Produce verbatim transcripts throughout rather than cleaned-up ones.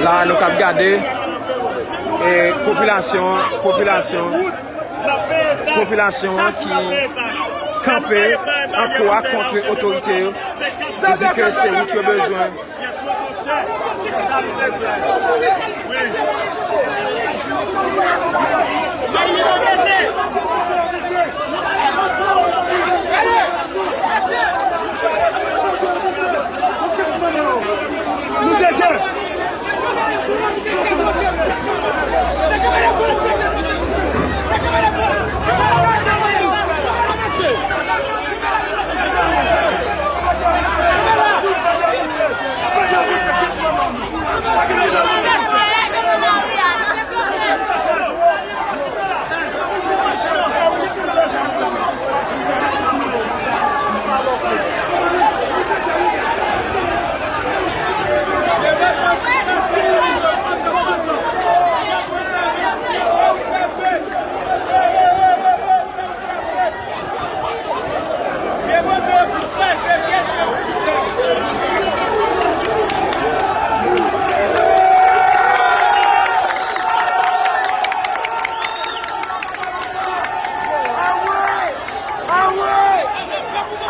La, nou k ap gade, e, popilasyon, popilasyon, popilasyon an ki kanpe an kwa kont otorite yo. Yo di ke se wout yo bezwen.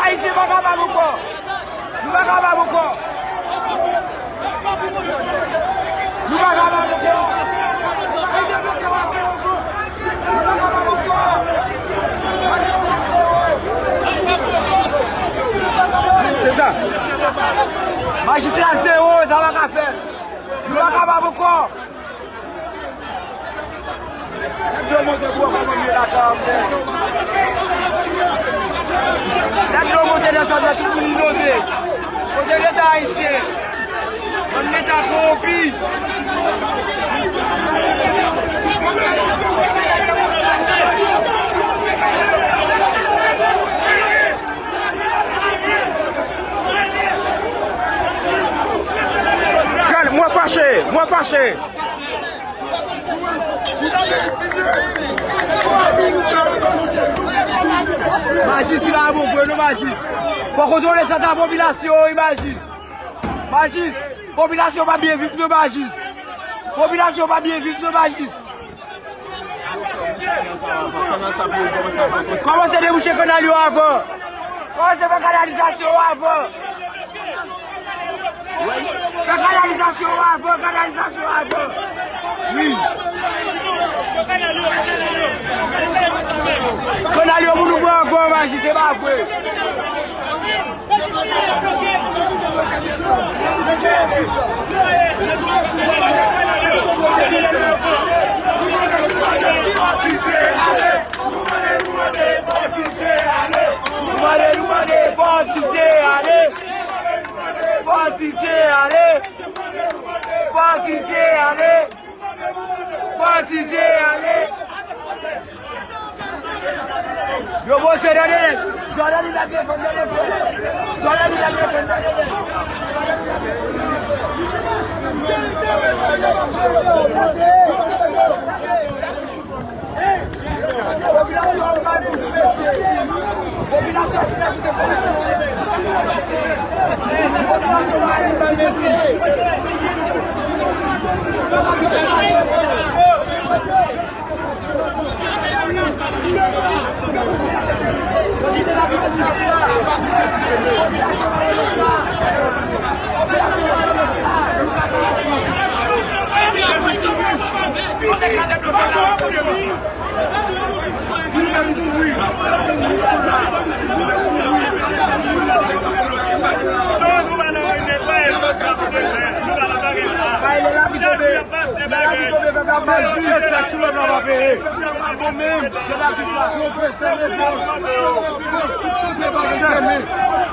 Ayisyen pa kapab ankò. Nou pa kapab ankò. Nou pa kapab ankò. Se sa. Majistra zewo, sa pa ka fèt. Nou pa kapab ankò. Lè dlo monte bò, kòman m ye la, kanmenm? Lè dlo monte nan zòn nan, tout moun inonde. Kote Leta ayisyen? Bann Leta kowonpi. Gad, mwen fache, mwen fache. Majis, li pa bon vre non, Majis. Fò kontwole santa popilasyon, wi, Majis. Majis, popilasyon pa byen viv non, Majis. Popilasyon pa byen viv non, Majis. Kòmanse debouche kanal yo avan. Kòmanse fè kanalizasyon yo avan. Fè kanalizasyon yo avan, kanalizasyon yo avan. Wi. Kanal yo pou nou pran avan, Majis, se pa vre. Nou mande, nou mande, fò Ti Dye ale. Fò Ti Dye ale. Fò Ti Dye ale. Fò Ti Dye ale. Yo poze nan dele. Zòlè nou lage fòn nan dele. Zòlè nou lage fòn nan dele. Popilasyon an mal pou nou, mesye. Popilasyon an mal pou nou, mesye. Popilasyon an mal pou nou, mesye. Lè lapli tonbe, pèp la mal viv. Pèp la pa peye. Pèp la pa bon menm. Pèp la viv la.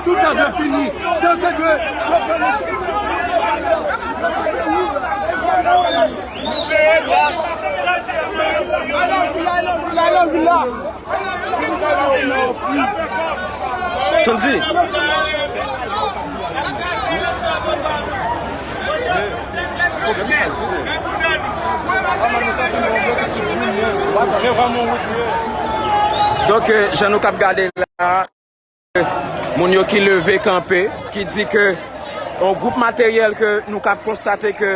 Tout sa dwe fini. Se te dwe. Sondy. Donk, euh, jan nou k ap gade la, moun yo ki leve kanpe, ki di ke yon gwoup materyèl ke nou k ap konstate ke,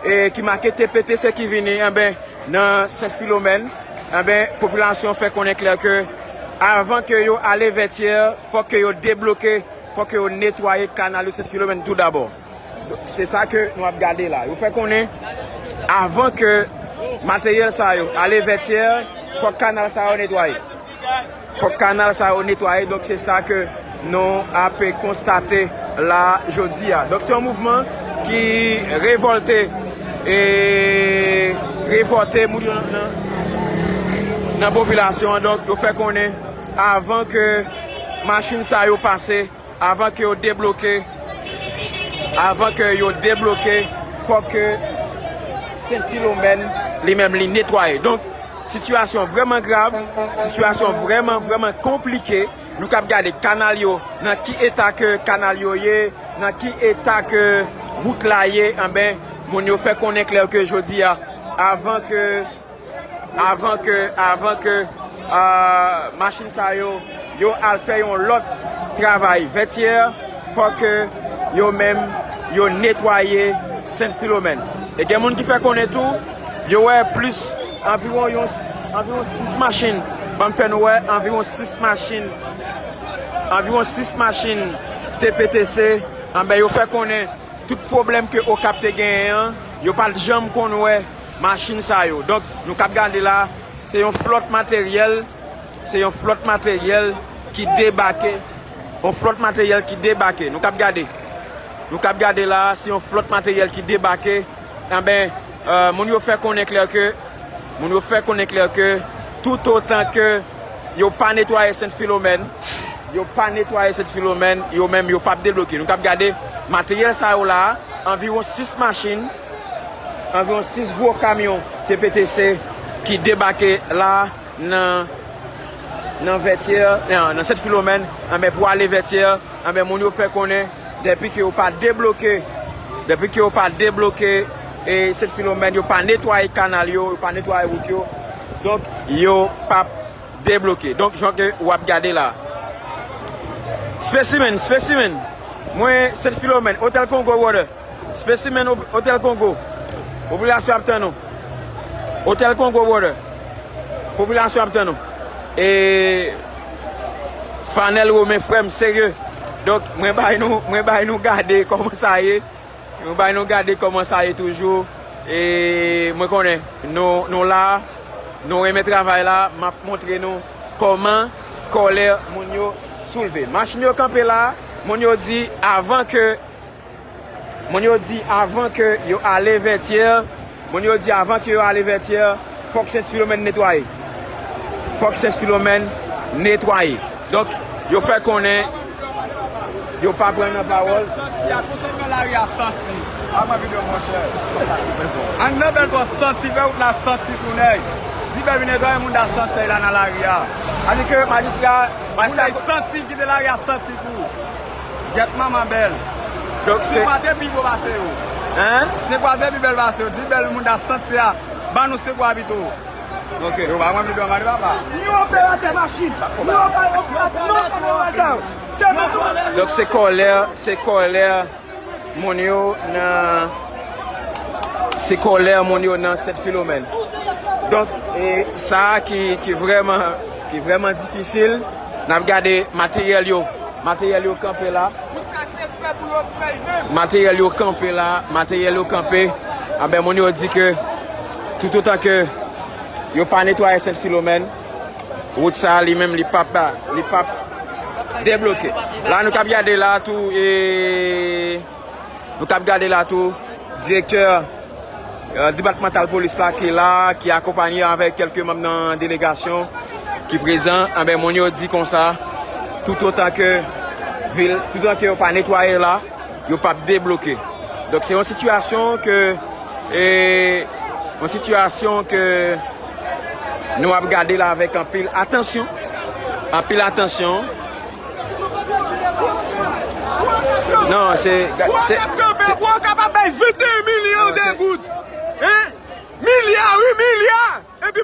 e, ki make T P T C ki vini, enben, nan Sent Filomèn, enben, popilasyon fè konnen klè ke avan ke yo ale Vètyè, fòk ke yo debloke, fòk ke yo netwaye kanal yo Sent Filomèn tou dabò. Se sa ke nou ap gade la. Yo fè konnen, avan ke materyèl sa yo ale Vètyè, fòk kanal sa yo netwaye. Fòk kanal sa yo netwaye. Donk, se sa ke nou ap konstate la jodi a. Donk, se yon mouvman ki revòlte, e revòlte moun yo nan, nan, nan popilasyon an. Donk, yo fè konnen, avan ke machin sa yo pase, avan ke yo debloke, avan ke yo debloke, fòk ke Sent Filomèn li menm li netwaye. Donk, sitiyasyon vrèman grav, sitiyasyon vrèman, vrèman konplike. Nou k ap gade kanal yo, nan ki eta ke kanal yo ye, nan ki eta ke wout la ye, anben, moun yo fè konnen klè ke jodi a, avan ke avan ke, avan ke, euh, machin sa yo, yo al fè yon lòt travay Vètyè, fòk yo menm, yo netwaye Sent Filomèn. E gen moun ki fè konnen tou, yo wè plis, anviwon yon, anviwon sis machin, ban m fè nou wè, anviwon sis machin, anviwon sis machin T P T C, anben, yo fè konnen tout pwoblèm ke Okap te genyen an, yo pa t janm konn wè machin sa yo. Donk, nou k ap gade la, se yon flòt materyèl, se yon flòt materyèl ki debake, yon flòt materyèl ki debake. Nou k ap gade, nou k ap gade la, se yon flòt materyèl ki debake. Anben, euh, moun yo fè konnen klè ke, moun yo fè konnen klè ke, toutotan ke yo pa netwaye Sent Filomèn, yo pa netwaye Sent Filomèn, yo menm yo p ap debloke. Nou k ap gade materyèl sa yo la, anviwon sis machin, anviwon sis gwo kamyon T P T C ki debake la nan, nan Vètyè, nan, nan Sent Filomèn, anben, pou ale Vètyè, anben, moun yo fè konnen, depi ke yo pa debloke, depi ke yo pa debloke, e, Sent Filomèn, yo pa netwaye kanal yo, yo pa netwaye wout yo, donk, yo p ap debloke. Donk, jan ke w ap gade la. Spécimen, spécimen. Mwen, Sent Filomèn, Otèl Kongo, brother. Spécimen, Otèl Kongo. Popilasyon ap tann nou. Otèl Kongo, brother. Popilasyon ap tann nou. E Fanèl Women, frè m, serye. Donk, mwen bay nou, mwen bay nou gade kòman sa ye. Nou bay nou gade kòman sa ye toujou. E mwen konnen nou, nou la, nou renmen travay la, m ap montre nou kòman kòlè moun yo soulve. Machin yo kanpe la, moun yo di avan ke, moun yo di avan ke yo ale Vètyè, moun yo di avan ke yo ale Vètyè, fòk Sent Filomèn netwaye. Fòk Sent Filomèn netwaye. Donk, yo fè konnen yo pa pran nan pawòl. Santi a, konsènan lari a santi. A mwen videyo, monchè. Anndan Bèlfò santi, fè wout la santi tou nèg. Di Bèl vin netwaye moun da santi la nan lari a. Sa di ke majistra, majistra santi, kite lari a santi tou. Gyèt manman Bèl. Donk, se Senkwa te pi bo pase yo. Hein? Senkwa te pi bèl pase yo. Di Bèl moun da santi a. Ban nou Senkwa pito. Ok. Yo pa mwen videyo, mande papa. Ni operatè machin, ni operatè, ni operatè sa yo. Se menm nou. Donk, se kòlè, se kòlè moun yo nan, se kòlè moun yo nan Sent Filomèn. Donk, e sa ki, ki vrèman, ki vrèman difisil, n ap gade materyèl yo, materyèl yo kanpe la. Materyèl yo kanpe la, materyèl yo kanpe. Anben, moun yo di ke toutotan ke yo pa netwaye Sent Filomèn, wout sa a li menm li p ap, li p ap debloke. La, nou k ap gade la tou, e nou k ap gade la tou, direktè, euh, depatmantal polis la ki la, ki akonpanye avèk kèlke manm nan delegasyon ki prezan, anben, moun yo di konsa, toutotan ke vil, toutotan ke yo pa netwaye la, yo p ap debloke. Donk, se yon sitiyasyon ke, e, yon sitiyasyon ke nou ap gade la avèk anpil atansyon. Anpil atansyon. Non, se, se, Okap kanpe, pou Okap ap bay venteyen milyon de goud. Hein? Milya, wi, milya. Epi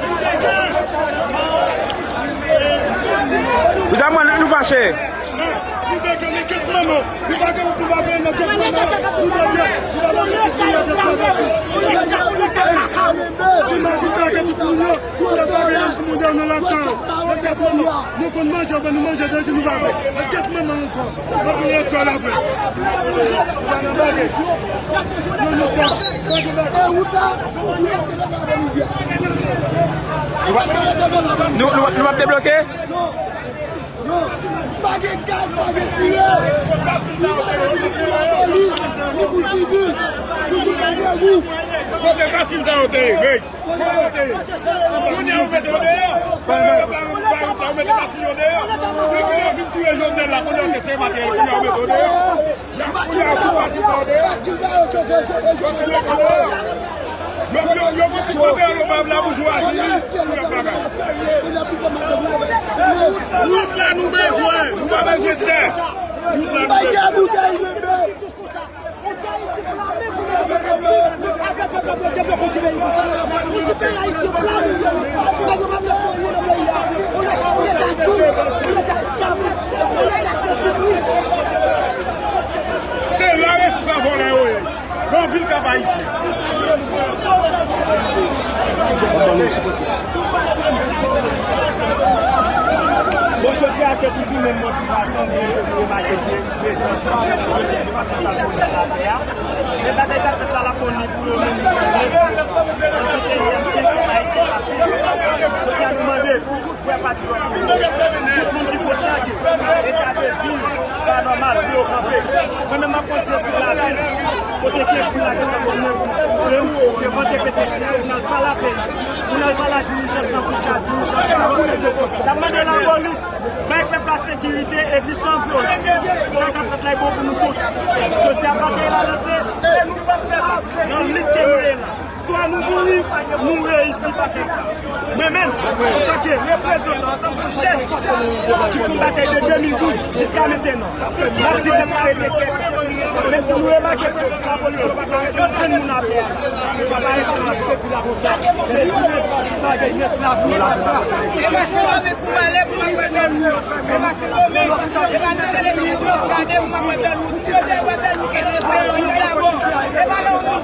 Ou sa mwen nou fache. Nou degè nan kèk manman. Nou pa gen, nou pa gen nan kèk manman. Nou degè, nou pa gen kèk manman. Imajine sa ke tout moun yo, nou pa gen nan moun nan lajan. Nan kèk manman. Nou konn manje, ben nou manje de jou nou pa vle. Nan kèk manman ankò. Anpil respè la frè. Nou, nou, nou ap debloke? Non, non. Pa gen gaz, pa gen tire. Li pa gen pou sou lapolis, ni pou sivil. Nou tout pa gen gou. Kote maskil sa yo te ye? Kounye a ou mete yo deyò. Kounye a ou mete maskil yo deyò. Kounye a fin touye Jovenel la, kounye a ou te se materyèl, kounye a ou mete yo deyò. Kounye a ou maskil sa yo deyò. Yo, yo, yo, yo, yo, yo, yo, laboujwazi, wi, pou yo bagay. Wout la nou bezwen, nou pa bezwen tè. Wout la nou bezwen. Ayiti pla menm pou nou te mete pli avè pèp la pou yo debloke ti peyi konsa. Pou ti peyi Ayiti yo pla menm yo, nèg yo pa vle fè anyen nan peyi a. On lèta, on lèta djoul, on lèta esklavaj, on lèta santi gri. Se la resous a vòlè yo ye. Nan vil Kap Ayisyen. Bon, jodi a se toujou menm motivasyon, byen ke nou remake di prezans direktè depatmantal polis la atè a. Men batay k ap fèt la, l ap pran li pou yo menm, pou yo menm. Nan ventenyèm syèk, pèp ayisyen ap viv. Jodi a nou mande pou tout frè patriyòt nou yo, tout moun ki konsène, eta de vi pa nòmal pou yo kanpe. Mwen menm m ap pran direksyon lavil, kote ke fil la gentan mennen pou, pou mwen, devan T P T C a, pou n al pale a peyi, pou n al pale a dirijans lan, poutji dirijans lan lòt. N ap mande lapolis, bay pèp la sekirite epi san vyolans. Sa k ap fèt la e bon pou nou tout. Jodi a batay la lanse, e nou p ap fè bak nan lit ke nou ye la. Swa nou mouri, nou reyisi batay sa. Mwen menm, antanke reprezantan, antanke jèn ki fè batay de de mil douz jiska mentenan, m ap di pèp la rete kèt. Menm si nou remake prezans lapolis, yo pa ka mete okenn moun atè a. Nou pa pare pa la vi. Mèsi pou nèt la, pou bagay nèt la, pou la. E pa se lòve pou pale, pou pa wè bèl moun. E pa se lòve, e pa nan televizyon pou w ap gade, pou pa wè bèl moun. Yo te wè bèl moun, bèl moun, bèl moun dabò. E pa lè yon moun